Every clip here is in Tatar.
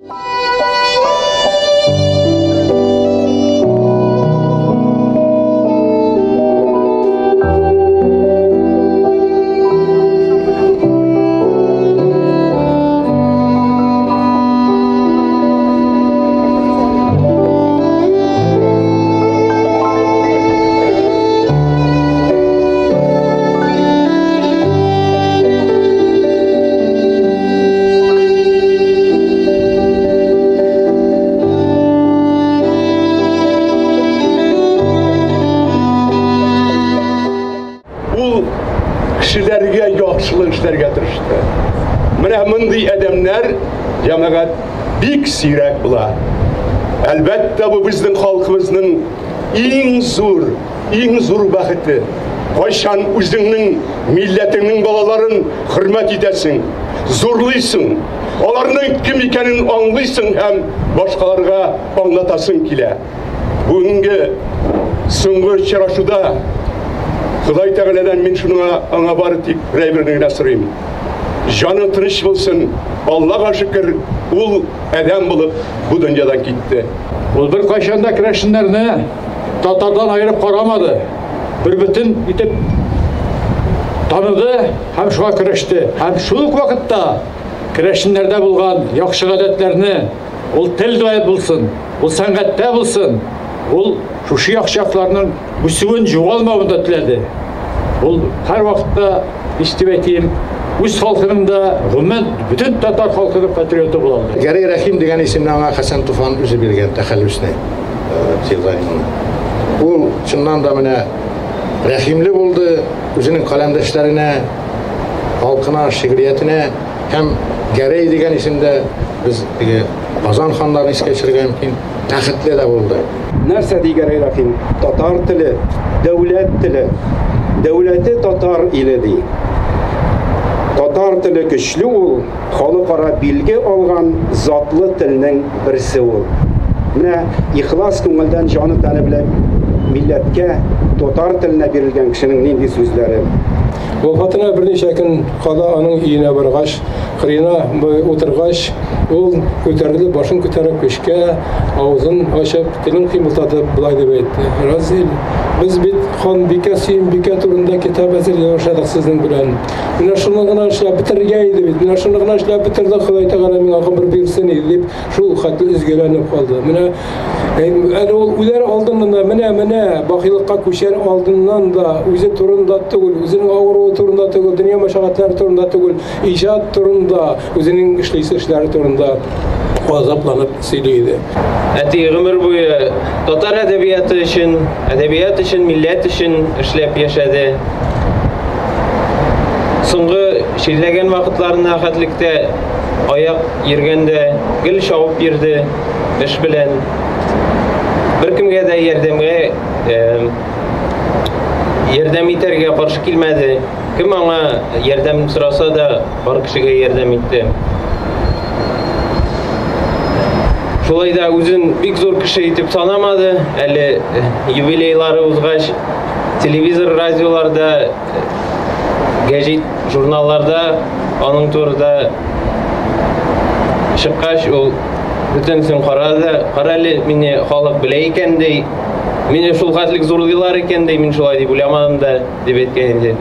Ул кешеләргә яхшылык эшләргә тырышты. Менә мондый адәмнәр, җәмәгать, бик сирәк була. Әлбәттә, бу безнең халкыбызның иң зур, иң зур бәхете. Кайчан үзеңнең милләтеңнең балаларын хөрмәт итәсең, зурлыйсың, аларның кем икәнен аңлыйсың һәм башкаларга аңлатасың килә. Бүгенге соңгы очрашуда Ходай Тәгаләдән мин шуңа аңа бары тик бер әйберне генә сорыйм. Җаны тыныч булсын, Аллага шөкер, ул адәм булып бу дөньядан китте. Ул беркайчан да керәшеннәрне татардан аерып карамады. Бер бөтен итеп таныды һәм шуңа көрәште. Һәм шул ук вакытта керәшеннәрдә булган яхшы гадәтләрне, ул тел дә булсын, ул сәнгатьтә булсын, ул шушы яхшы якларның үсүен, югалмавын да теләде. Ул һәрвакытта, ничек дип әйтим, үз халкының да, гомумән, бөтен татар халкының патриоты була алды. Гәрәй Рәхим дигән исемне аңа Хәсән Туфан үзе биргән тәхәллүсне, псевдонимын. Ул чыннан да менә рәхимле булды үзенең каләмдәшләренә, халкына, шигъриятенә һәм Гәрәй дигән исемдә без теге Казан ханнарын искә төшерергә мөмкин, бәхетле дә булды. Нәрсә ди Гәрәй Рәхим? Татар теле, дәүләт теле. Дәүләте татар иле ди. Татар теле көчле ул, халыкара билге алган затлы телнең берсе ул. Менә ихлас күңелдән җаны тәне белән милләткә, татар теленә бирелгән кешенең нинди сүзләре. Вафатына берничә көн кала аның өенә баргач, кырыена утыргач, ул күтәрелеп, башын күтәреп, көчкә авызын ачып, телен кыймылдатып, болай дип әйтте. Разил, без бит ханбикә, Сөембикә турында китап әзерли башладык сезнең белән. Менә шуны гына эшләп бетерергә иде бит, менә шуны гына эшләп бетердек, Ходай Тәгалә миңа гомер бирсен иде, дип, шул хәтле өзгәләнеп калды. Менә әле ул үләр алдыннан да, менә, бакыйлыкка күчәр алдыннан да, үзе турында түгел, үзенең авыруы турында түгел, дөнья мәшәкатьләре турында түгел, иҗат турында, үзенең эшлисе эшләре турында азапланып сөйли иде. Әти гомер буе татар әдәбияты өчен, әдәбият өчен, милләт өчен эшләп яшәде. Соңгы чирләгән вакытларына хәтлектә аяк йөргәндә гел чабып йөрде эш белән. Беркемгә дә ярдәмгә ярдәм итәргә каршы килмәде. Кем аңа ярдәм сораса да, бар кешегә ярдәм итте. Шулай да үзен бик зур кеше итеп санамады. Әле юбилейлары узгач, телевизор, радиоларда, гәҗит, журналларда аның турында чыккач, ул бөтенесен карады. Кара әле, мине халык белә икән ди. Мине шул хәтлек зурлыйлар икән ди, мин шулай дип уйламадым да, дип әйткән иде.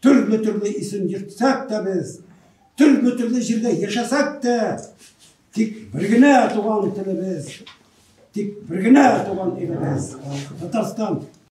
Төрле-төрле исем йөртсәк тә без, төрле-төрле җирдә яшәсәк тә, тик бер генә туган телебез, тик бер генә туган илебез. Татарстан.